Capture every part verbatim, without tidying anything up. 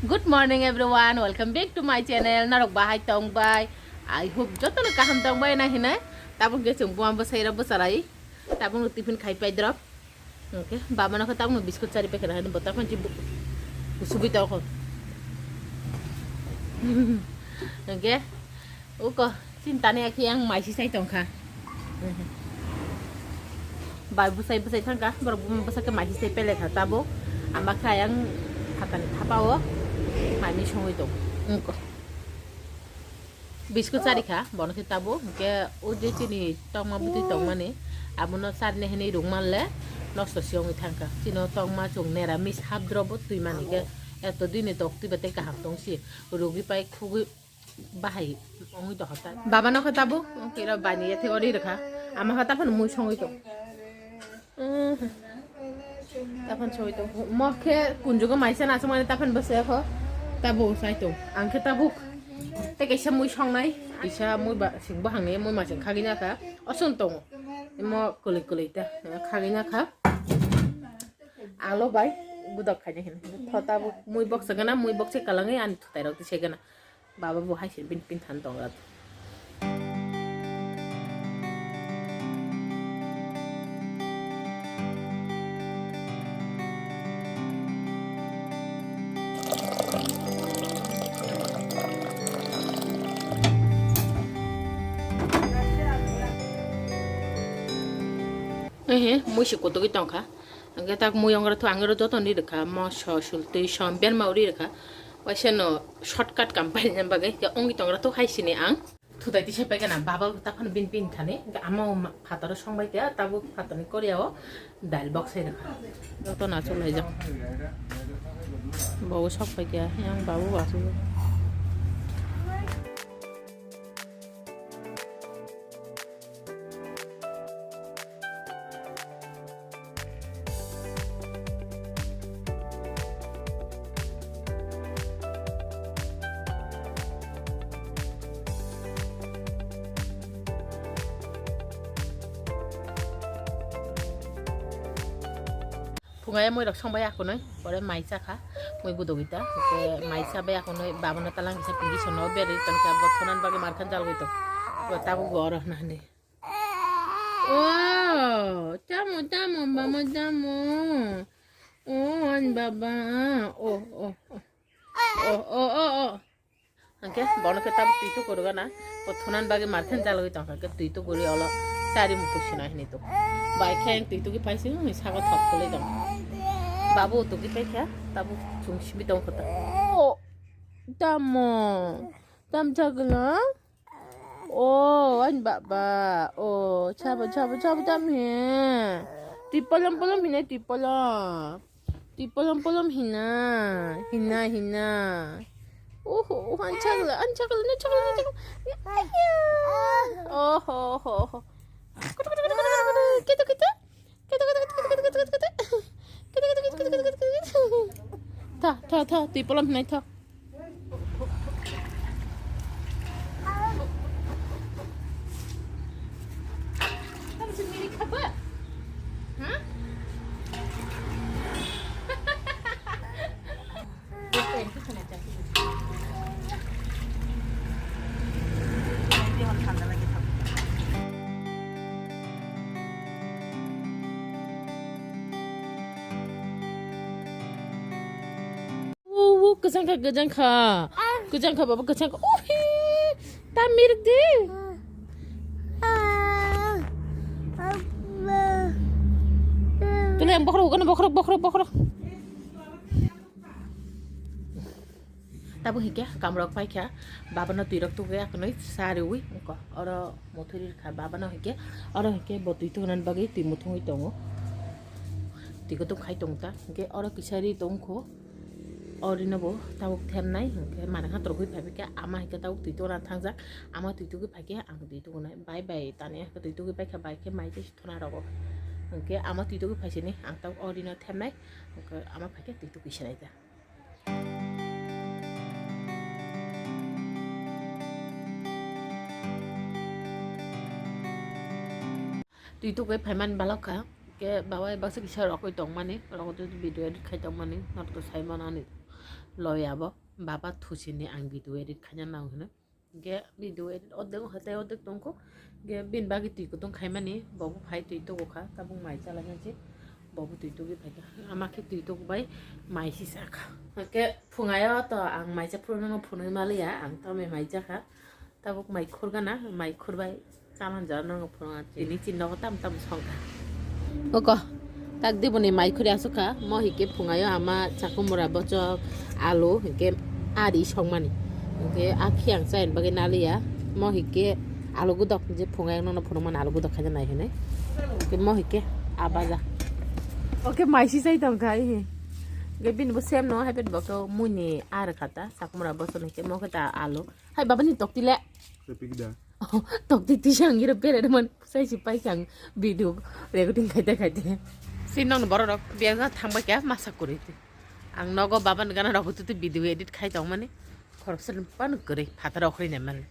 Good morning everyone, welcome back to my channel. Norok bahai tong bai? I hope jotono kaham tong bai na hinai. Tabuk ge chwng buma bwsai rok bwcharai. Tabuk no tiffin khai pai drop. Okay, baba no khe tabuk no biscuit chari packet hani bo ta phanchi bu-, kusubui tong kho. Okay, uko chini tani akhe yang maisi sai tong kha. Bai bwsai bwsai thang kha, borok buma bwsa khe maisi sai pele kha tabuk. Ama khe ayang phatani thapa o maimi songwi tong. Uko. Biscuit chari kha, bono khe tabuk, hwnkhe o je chini tongma bwtwi tongmani, abono charni hinwi rwng manle nosto se wngwi thang kha. Chini o tongma chwng neramis hap drobo twi mani khe, eto dini tok twi ba tei kaham tong si, rwgwi pai khugwi bahai wngwi tong kha ta. Baba no khe tabuk, hwnkhe ro bani yathe ori rwkha, ama khe taphano mui songwi tong. Tapan soi tong. Mo khe kunjugo maisa na sumani tapan bwsai kho. Tabuk sai tong. Ang khe tabuk. Tei kaisa mui songnai. Isa mui ba sing bahang ni mui masing khagina kha. Oson tongo. Mo kwlwi kwlwi ta. Khagina kha. Alo bai. Gudok khaina hin. Tho tabuk mui boksa gana mui bokse kalangwi ani thutai rok tise gana. Baba bo hai se bin pin than tong rat. Ehe, mui se kotogwi tongkha. Hwnkhe tak mui ongkha rw thung, ang oro joto ni rwkha, moso, sultwi, som, berma uri rwkha. Waisa no shortcut kam paina bagwi, hwnkhe ongwi tongra thung hai sini ang. Thutai tisa paikha na, baba taphano bin pin thani, hwnkhe ama o ma-, phataro songbai kha, tabuk phatani korea o dail bok sai rwkha. Joto na chulaijak. Bo sok paikha, yang babu bo asuk. Phungai mui rok songbai akunui, pore mai chakha, mui budogita, hwnkhe mai chabai akunui, babano talang kisa pindi sono berwi tongkha, bo thonan bagwi markhan jalgwi tong, bo tabuk bo oro hwnna hwnwi. O, tamo, tamo, mama, tamo. O, ani baba. O, o, o. O, o, o, o. Hwnkhe bono khe tabuk twi tuku rwgana. Bo thunan bagwi markhen jalgwi tongkha khe twi tuku ri olo chari muthuk sina hinwi tuk. Bai khe ang twi tuki phaising sago thok khwlwi tong. Babu tuki paikha tabuk chwng simi tongkha ta. O, tamo. Tam chagla. O, ani baba. O, chabo, chabo, chabo, tam he. Twi polom, polom hina, twi polom. Twi polom, polom hina. Hina, hina. Oho, oho, ani chagla, ani chagla, ani chagla, ani chagla. Oho, oho, oho. Kutu, kutu, kutu, kutu, kutu. Kete, kete, kete. Tha, tha, tha, twi polom hinai tha. O, o, kwchang kha, kwchang kha. Kwchang kha, baba, kwchang kha. O, hi, ta mirik di. Tuli ang bokhorok, bokhorok, bokhorok, bokhorok. Tabuk hinkhe kamrok paikha, babano twirok tugwi akunui sa riwi wngkha. Oro muthuri rwkha babano hinkhe, oro hinkhe bo twi tubunani bagwi twi muthungwi tongo. Twi kutung khai tongo ta, hinkhe oro kisa ri tongkho. O rino bo tabuk themnai, hinkhe manakha torogwi phaibaikha, ama hinkhe tabuk twi tubuna thangjak, ama twi tugwi phaikhe ang twi tubunai. Bai bai tani hinkhe twi tugwi paikha, bai khe mai tei thona rogo. Hinkhe ama twi tugwi phaisini, ang tabuk o rino themnai, hinkhe ama phaikhe twi tugwi sinai ta. Twi tugwi phaimani balok kha, khe baba baksa kisa rokwi tongmani, rokwi twi video edit khai tongmani, norok to sai mano ani. Loya bo baba thusini ang video edit khaina nang hino. Ge video edit odek hatai odek tongko. Ge bin bagi twi kutung khaimani bobo phai twi togo kha tabuk mai chala kha je bobo twi togwi phai kha. Ama khe twi tog bai mai si sa kha. Ge phungayo to ang mai cha phuru no phunui maliya ang tamo mai cha kha. Tabuk mai khurgana, mai khurbai chaman jora no phunga. Tini chin nogo tam tam songkha. Oko, tak diboni mai khuri asukha, mo hike phungayo ama chakumura bochok, alu, hike ari songmani. Hike akhi ang chain bagwi naliya, mo hike alu gudok je phungayo nono phunukmani alu gudok khaina nai hinui. Hike mo hike abaja. Oke, mai si sai tongkha, ihi. Ge bini bo sem no, hai bet bo ke muni ar khata, chakumura bochok hike mo khe ta alu. Hai baba ni tokti le. Sepik da. Oh, tokti tisa ang iro bere man sai si pai kang video recording khaite khaite. Si nong borok rok biya thang bai kya masa kuri ti. Ang nogo baba ni gana rok tu video edit khai tong mani. Khorok sel pan kuri phatar rok hoi ne man.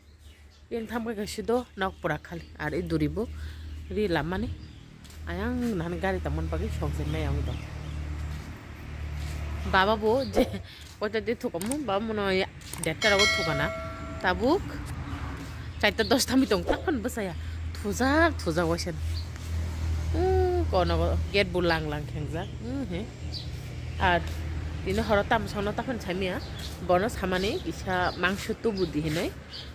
Yang thang bai kya sido nok pura khali ar i duri bo ri lam mani. Ayang nahani gari tangmani bagwi songchai mai ang tong. Baba bo je koita de thukamu, baba mono ya detta rogo thukana. Tabuk chaita dos thami tong, takhon bwsaya thujak thujak waisa. Uh, kono gate bo lang lang khengjak. Uh, he. Ar tini horo tam songno takhon samia. Bono samani kisa mangso tubu di hinoi.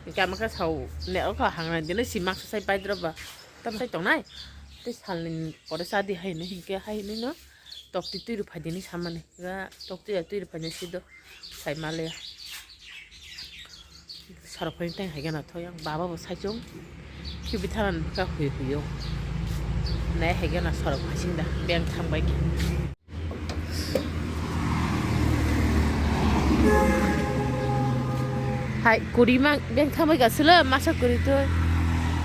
Hingke ama khe sao ne o kha hangrang dino si mangso sai paidroba. Tam sai tongnai. Tei salni pore chadi hai hinui hinkhe hai hinui no tokti twi rw phaidini samani. Ga tokti ya twi rw phaidini sido sai male. Sorok phai tang hai gana thoi ang baba bo sai chung. Khibi tharan ka hui hui yo. Nai hai gana sorok phai sing da beng thang bai khe. Hai, kuri mang, beng thambai ga sila masa kuri tu.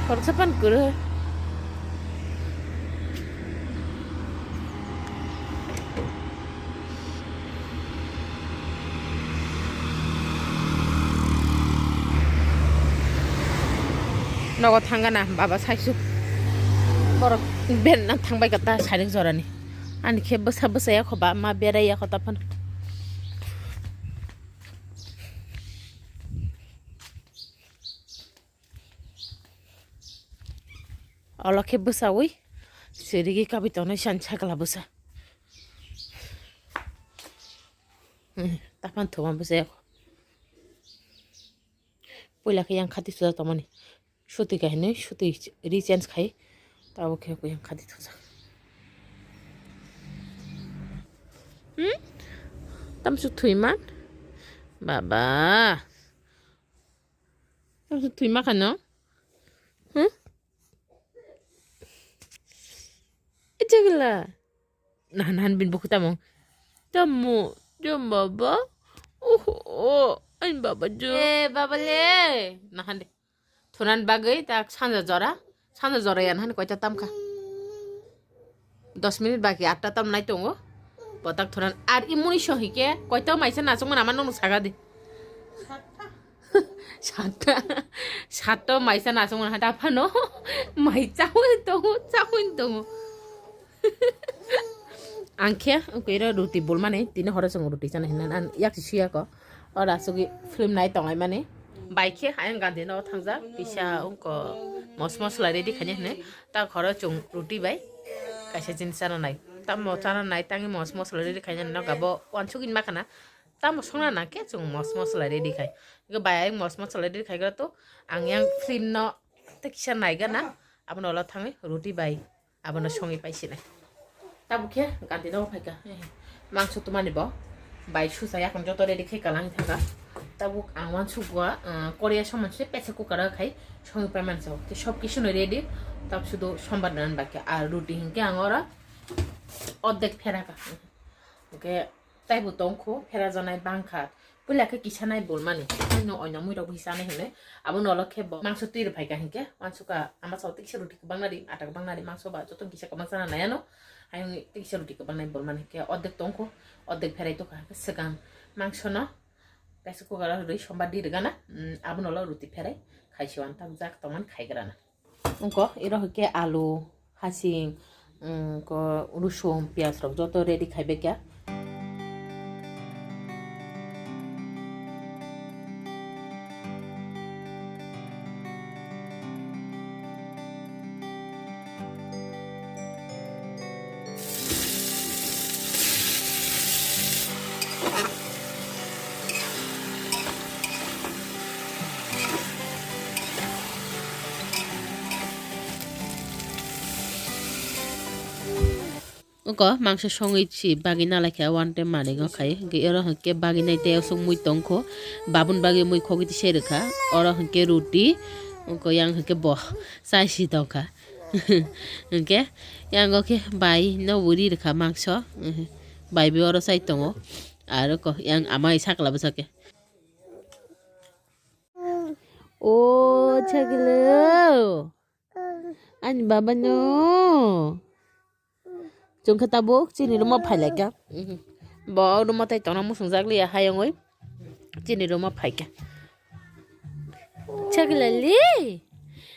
Khoroksa pan kuru. Nogo thangana, baba saisu. Borok ben na thangbai kata sainik jorani. Ani khe bwsa bwsa ya khoba, ma berai ya khota phano. Olo khe bwsawi sirigi kabi tongnai san sakla bwsa. Hmm, tapan thuma bwsa ya kho. Puila khe yang khati suda tongmani. Suti kahinwi, suti rechange khai. Tabo khe kuyang khadi thajak. Hmm? Tamsuk thwiman? Baba. Tamsuk thwima khano? Hmm? Ejagla. Nahan nahan bin buku tamo. Tamo, jom baba. Oh, oh, ain baba jom. Eh, baba le. Nahan de. Thunan bagwi tak sanja jora, sanja jora yan hani koita tamkha. Dos minute baki atta tam nai tongo. Botak thunan ar imuni sohi ke koita maisa nasung mana mano saga di. Satta. Satta maisa nasung mana hata phano. Mai chawi tongo, chawi tongo. Ang khe, ang khe iro ruti bulmani, tini horo chwng ruti chana hinna, ang yak si suya ko. Ora sugi film nai tonglai mani. Bai khe, ayang gandhi no thangjak, kisa ungko mos mosla ready khaini hinwi. Ta horo chwng ruti bai, kaisa jin chana nai. Tamo chana nai, tangi mos mosla ready khaini hinwi, no gabo wansugin makhana. Tamo songna nang khe chwng mos mosla ready khai. Bai ayang mos mosla ready khai gra to, ang yang film no, ta kisa nai gana, abono ulo thangwi ruti bai. Abono songwi paisinai. Tabuk khe gandhi no phaikha. Mangso tumani bo. Bai susa yakung joto ready khe kalang thangkha. Tabuk ang wansukgo, ah, Korea somon se pressure cooker o khai songwi paimansa. Te sob kisu no ready. Tab sudu sombar nan bakya. Ar ruti hinkhe ang oro ordek pheraka. Hinkhe Taibo tongkho, pherajanai bangkha. Puila khe kisa nai bolmani. Ano oina muirok bo hisa nai hinwi. Abo nolo khe bo mangso twi rw phaikha hinkhe. Wansukha ama sao tiksa ruti kwbang nari, ata kwbang nari, mangso ba joto kisa kwbang chana nai ano. Ayang tiksa ruti kwbang nai bolmani hinkhe. Ordek tongkho, ordek pherai tongkha. Swkang mangso no pressure cooker o rwi sombar di rwgana. Mm, abo nolo ruti pherai. Khaisi wan tamjak tongmani khaigrana. Ungko iro hwnkhe alu, hasing, ungko rusum, piyaj rok joto ready khai bekya. Oko mangso songwi si bagwi nalaikha one time manwi go khai. Hwnkhe oro hwnkhe bagwi nai tei aswk mui tongkho. Babun bagwi mui khogwi tisai rwkha. Oro hwnkhe roti, oko yang hwnkhe bo chai si tongkha. Hwnkhe yang go khe bai no bo ri rwkha mangso. Bai bo oro chai tongo. Aro ko yang amai sakla bwsake. O chaglo. Ani baba no. Chwng khe tabuk chini room o phailaikha. Bo room o tai tongna muchungjak liya hayungwi. Chini room o phaikha. Chaglo le.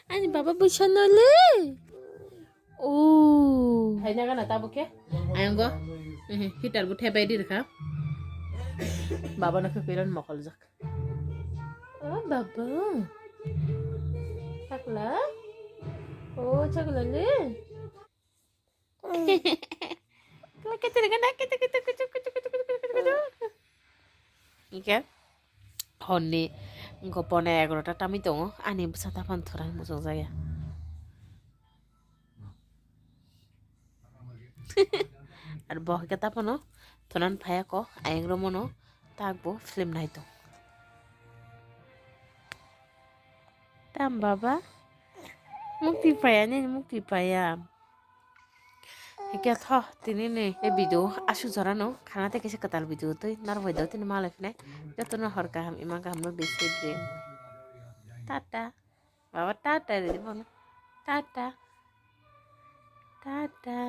Ani baba bwsano le. O. Phaina gana tabuk khe. Ayungo. Heater bo thebai di rwkha. Baba no khe piron mokoljak. O baba. Chakla. O chakla le. Kete kete kete kete kete kete kete kete kete kete kete. Hingke honni gopone egarota tamwi tongo, ani bwsa tapan thorang muchungjaya. Ar bo hwnkhe taphano thonan phaiya kok, ayang romano tak bo film nai tong. Tam baba, mukti phaiya nini mukti phaiya. Hwnkhe tho tini ni e video asuk jora no khana tei kisa kwtal video twi narwk bai do tini malai phinai. Jotono hor kaham ima kaham no bisi din. Tata. Baba tata ridi bono. Tata. Tata.